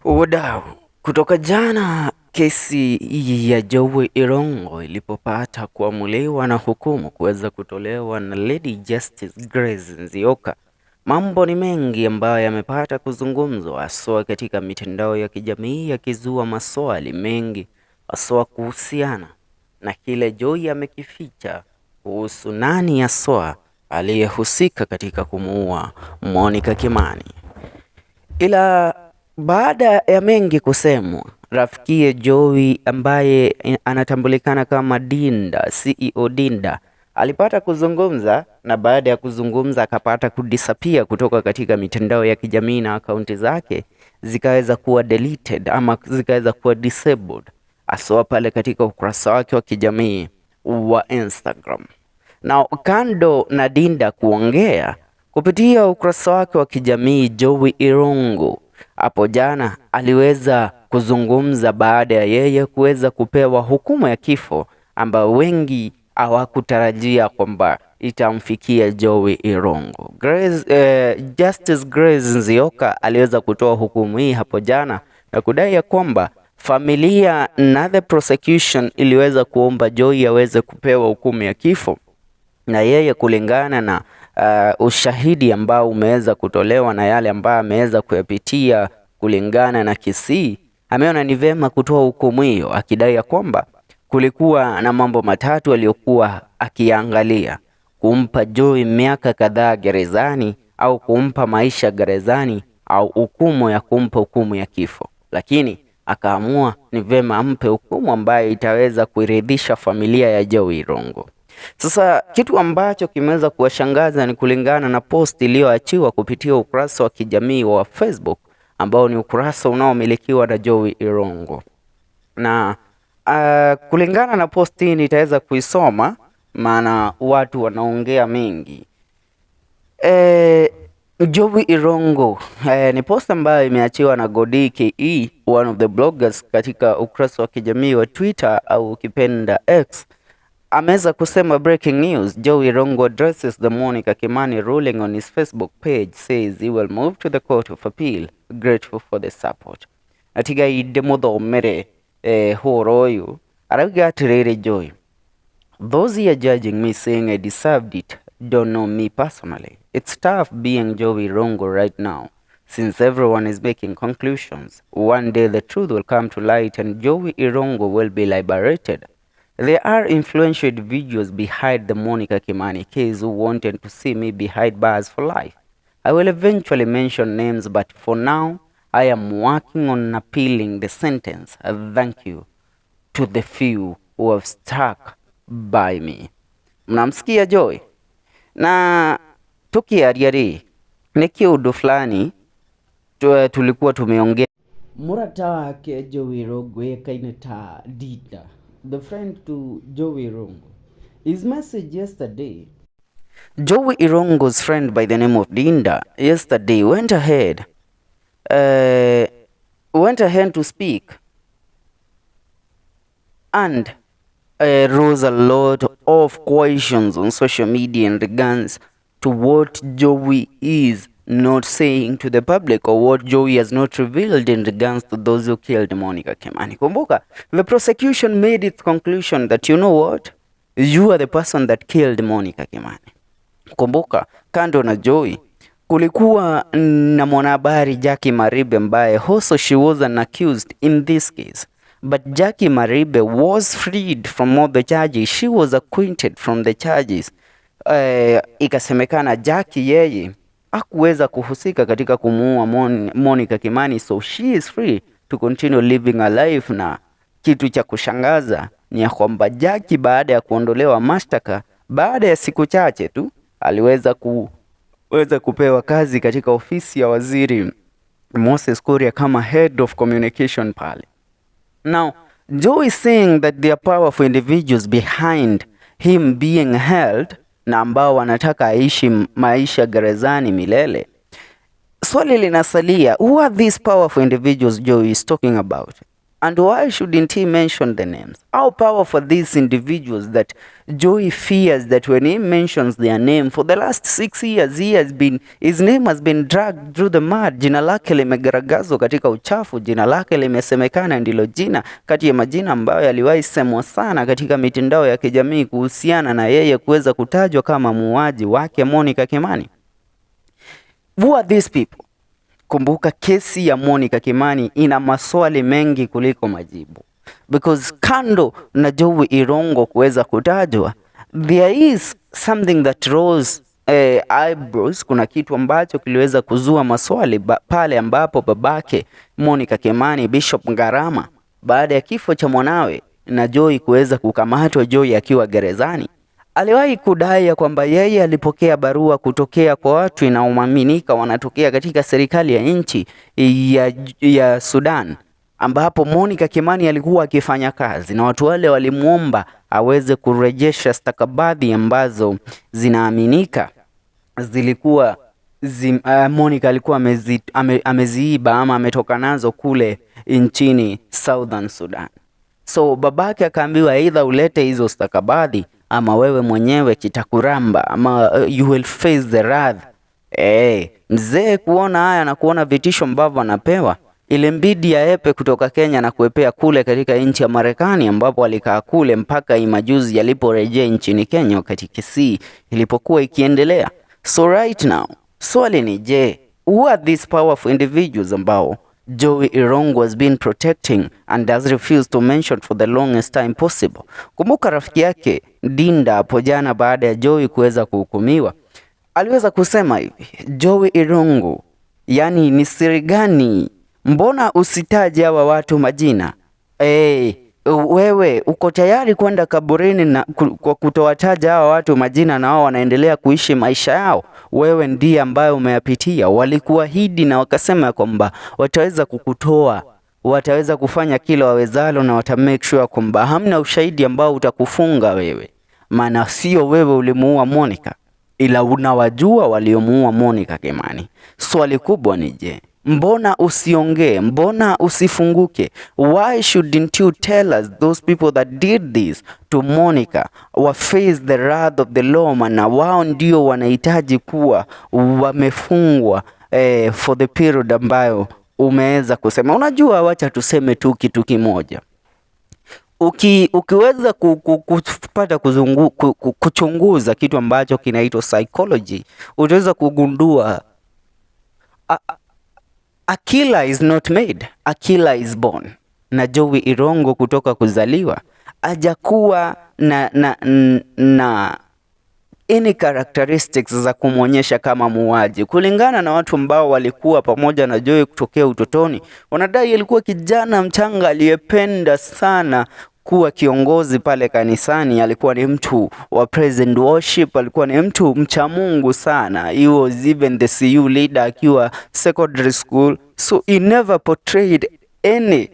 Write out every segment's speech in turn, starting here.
Wadau, kutoka jana kesi ya Jowie Irungu ilipopata kuamuliwa na hukumu kuweza kutolewa na Lady Justice Grace Nzioka, mambo ni mengi ambayo yamepata kuzungumzwa haswa katika mitandao ya kijamii yakizua maswali mengi haswa kuhusiana na kile Jowie amekificha kuhusu nani haswa aliyehusika katika kumuua Monica Kimani. Ila baada ya mengi kusemwa, rafikiye Jowie ambaye anatambulikana kama Dinda, CEO Dinda, alipata kuzungumza na baada ya kuzungumza akapata kudisappear kutoka katika mitandao ya kijamii na akaunti zake zikaweza kuwa deleted ama zikaweza kuwa disabled, haswa pale katika ukurasa wake wa kijamii wa Instagram. Na kando na Dinda kuongea kupitia ukurasa wake wa kijamii, Jowie Irungu hapo jana aliweza kuzungumza baada ya yeye kuweza kupewa hukumu ya kifo ambayo wengi hawakutarajia kwamba itamfikia Jowie Irungu. Justice Grace Nzioka aliweza kutoa hukumu hii hapo jana na kudai ya kwamba familia na the prosecution iliweza kuomba Jowie aweze kupewa hukumu ya kifo na yeye kulingana na ushahidi ambao umeweza kutolewa na yale ambayo ameweza kuyapitia kulingana na kesi, ameona ni vema kutoa hukumu hiyo, akidai ya kwamba kulikuwa na mambo matatu aliyokuwa akiangalia: kumpa Jowie miaka kadhaa gerezani au kumpa maisha gerezani au hukumu ya kumpa hukumu ya kifo, lakini akaamua ni vema ampe hukumu ambayo itaweza kuiridhisha familia ya Jowie Irungu. Sasa kitu ambacho kimeweza kuwashangaza ni kulingana na post iliyoachiwa kupitia ukurasa wa kijamii wa Facebook ambao ni ukurasa unaomilikiwa na Jowie Irungu. Na kulingana na post hii nitaweza kuisoma maana watu wanaongea mengi. Jowie Irungu ni post ambayo imeachiwa na Godi KE, one of the bloggers katika ukurasa wa kijamii wa Twitter au ukipenda X. Ameweza kusema, "Breaking news, Jowie Irungu addresses the Monica Kimani ruling on his Facebook page, says he will move to the Court of Appeal, grateful for the support." Atiga ndĩmũthomere hũro ũyũ arauga atĩrĩrĩ, "Jowie, those here judging me saying I deserved it don't know me personally. It's tough being Jowie Irungu right now, since everyone is making conclusions. One day the truth will come to light and Jowie Irungu will be liberated. There are influential individuals behind the Monica Kimani case who wanted to see me behind bars for life. I will eventually mention names, but for now, I am working on appealing the sentence. Thank you to the few who have stuck by me." Mnamsikia Jowie? Na tukiaria rĩ, nĩ kĩũndũ fulani tulikuwa tumeongea. Mũrata wake Jowie Irungu ĩkaine ta Dinda, the friend to Jowie Irungu. His message yesterday, Jowie Irungu's friend by the name of Dinda yesterday went ahead to speak and rose a lot of questions on social media in regards to what Jowie is not saying to the public or what Jowie has not revealed in regards to those who killed Monica Kimani. Kumbuka, the prosecution made its conclusion that, you know what, you are the person that killed Monica Kimani. Kumbuka, kando na Jowie, kulikuwa na mwanahabari Jackie Maribe ambaye also she was an accused in this case. But Jackie Maribe was freed from all the charges. She was acquitted from the charges. Ikasemekana Jackie yeye hakuweza kuhusika katika kumuua Monica Kimani, so she is free to continue living a life. Na kitu cha kushangaza ni ya kwamba Jackie baada ya kuondolewa mashtaka, baada ya siku chache tu aliweza kuweza kupewa kazi katika ofisi ya waziri Moses Kuria kama head of communication pale. Now, Jowie is saying that there are powerful individuals behind him being held na ambao wanataka aishi maisha gerezani milele. Swali linasalia, who are these powerful individuals Jowie is talking about? And why shouldn't he mention the names? How powerful these individuals that Joey fears that when he mentions their name, for the last 6 years he has been, his name has been dragged through the mud. Jina lake limegaragazwa katika uchafu, jina lake limesemekana ndilo jina kati ya majina ambayo yaliwahi semwa sana katika mitandao ya kijamii kuhusiana na yeye kuweza kutajwa kama muuaji wake Monica Kimani. Who are these people? Kumbuka, kesi ya Monica Kimani ina maswali mengi kuliko majibu, because kando na Joey Irungu kuweza kutajwa, there is something that rose eyebrows. Kuna kitu ambacho kiliweza kuzua maswali pale ambapo babake Monica Kimani, Bishop Ngarama, baada ya kifo cha mwanawe na Joey kuweza kukamatwa, Joey akiwa gerezani, aliwahi kudai ya kwamba yeye alipokea barua kutokea kwa watu inaoaminika wanatokea katika serikali ya nchi ya Sudan ambapo Monica Kimani alikuwa akifanya kazi, na watu wale walimwomba aweze kurejesha stakabadhi ambazo zinaaminika zilikuwa Monica alikuwa ameziiba ama ametoka nazo kule nchini Southern Sudan. So babake akaambiwa, either ulete hizo stakabadhi ama wewe mwenyewe kitakuramba ama you will face the wrath. Mzee kuona haya na kuona vitisho ambavyo anapewa, ilimbidi aepe kutoka Kenya na kuepea kule katika nchi ya Marekani, ambapo alikaa kule mpaka majuzi aliporejea nchini Kenya wakati kesi ilipokuwa ikiendelea. So right now swali ni je, who are these powerful individuals ambao Joey Irungu has been protecting and has refused to mention for the longest time possible? Kumbuka, rafiki yake Dinda hapo jana baada ya Joey kuweza kuhukumiwa aliweza kusema hivi, "Joey Irungu, yani ni siri gani? Mbona usitaje hawa watu majina? Hey, wewe uko tayari kwenda kaburini na kwa kutowataja hawa watu majina na wao wanaendelea kuishi maisha yao? Wewe ndiye ambaye umeyapitia. Walikuahidi na wakasema kwamba wataweza kukutoa, wataweza kufanya kila wawezalo na wata make sure kwamba hamna ushahidi ambao utakufunga wewe, maana sio wewe ulimuua Monica, ila unawajua waliomuua Monica Kimani. Swali kubwa ni je, mbona usiongee? Mbona usifunguke? Why shouldn't you tell us those people that did this to Monica wa face the wrath of the law? Maana wao ndio wanahitaji kuwa wamefungwa for the period ambayo umeweza kusema. Unajua, wacha tuseme tu kitu kimoja. Ukiweza kupata kuchunguza kitu ambacho kinaitwa psychology, utaweza kugundua a killer is not made, a killer is born. Na Joey Irungu kutoka kuzaliwa hajakuwa na any characteristics za kumwonyesha kama muuaji. Kulingana na watu ambao walikuwa pamoja na Joey kutokea utotoni, wanadai alikuwa kijana mchanga aliyependa sana kuwa kiongozi pale kanisani. Alikuwa ni mtu wa praise and worship, alikuwa ni mtu mcha Mungu sana. He was even the CU leader akiwa secondary school, so he never portrayed any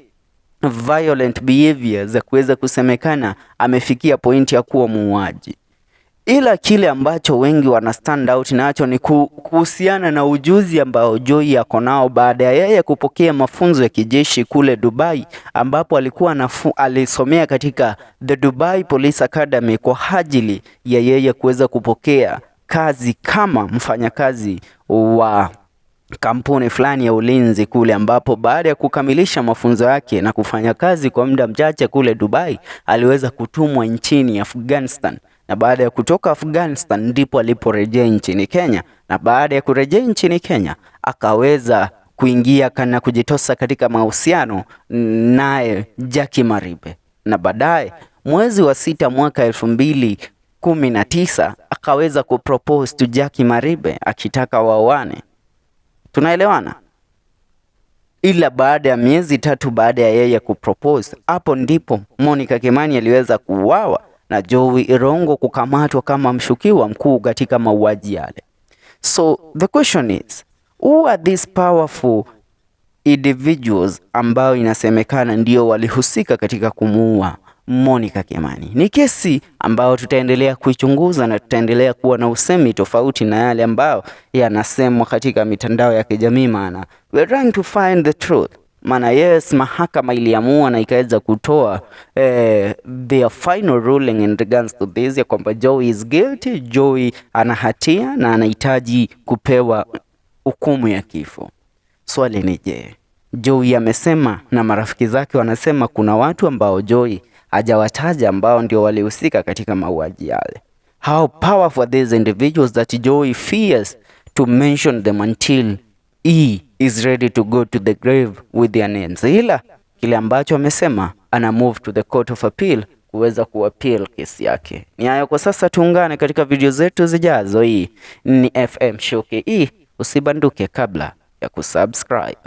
violent behavior za kuweza kusemekana amefikia pointi ya kuwa muuaji, ila kile ambacho wengi wana stand out nacho ni kuhusiana na ujuzi ambao Joey ako nao baada ya yeye kupokea mafunzo ya kijeshi kule Dubai, ambapo alikuwa alisomea katika the Dubai Police Academy kwa ajili ya yeye kuweza kupokea kazi kama mfanyakazi wa kampuni fulani ya ulinzi kule, ambapo baada ya kukamilisha mafunzo yake na kufanya kazi kwa muda mchache kule Dubai, aliweza kutumwa nchini Afghanistan, na baada ya kutoka Afghanistan ndipo aliporejea nchini Kenya, na baada ya kurejea nchini Kenya akaweza kuingia kana kujitosa katika mahusiano naye Jackie Maribe, na baadaye mwezi wa 6 mwaka 2019 akaweza kupropose to Jackie Maribe akitaka waoane. Tunaelewana? Ila baada ya miezi 3 baada ya yeye kupropose, hapo ndipo Monica Kimani aliweza kuuawa na Joey Irungu kukamatwa kama mshukiwa mkuu katika mauaji yale. So the question is, who are these powerful individuals ambao inasemekana ndio walihusika katika kumuua Monica Kimani? Ni kesi ambayo tutaendelea kuichunguza na tutaendelea kuwa na usemi tofauti na yale ambayo yanasemwa katika mitandao ya kijamii, maana we are trying to find the truth. Maana yes, mahakama iliamua na ikaweza kutoa their final ruling in regards to this ya kwamba Jowie is guilty, Jowie ana hatia na anahitaji kupewa hukumu ya kifo. Swali ni je, Jowie amesema na marafiki zake wanasema kuna watu ambao Jowie hajawataja ambao ndio walihusika katika mauaji yale. How powerful are these individuals that Jowie fears to mention them until he is ready to go to the grave with their names? Ila kile ambacho amesema ana move to the court of appeal kuweza kuappeal kesi yake. Ni hayo kwa sasa, tuungane katika video zetu zijazo. Hii ni FM Show KE, usibanduke kabla ya kusubscribe.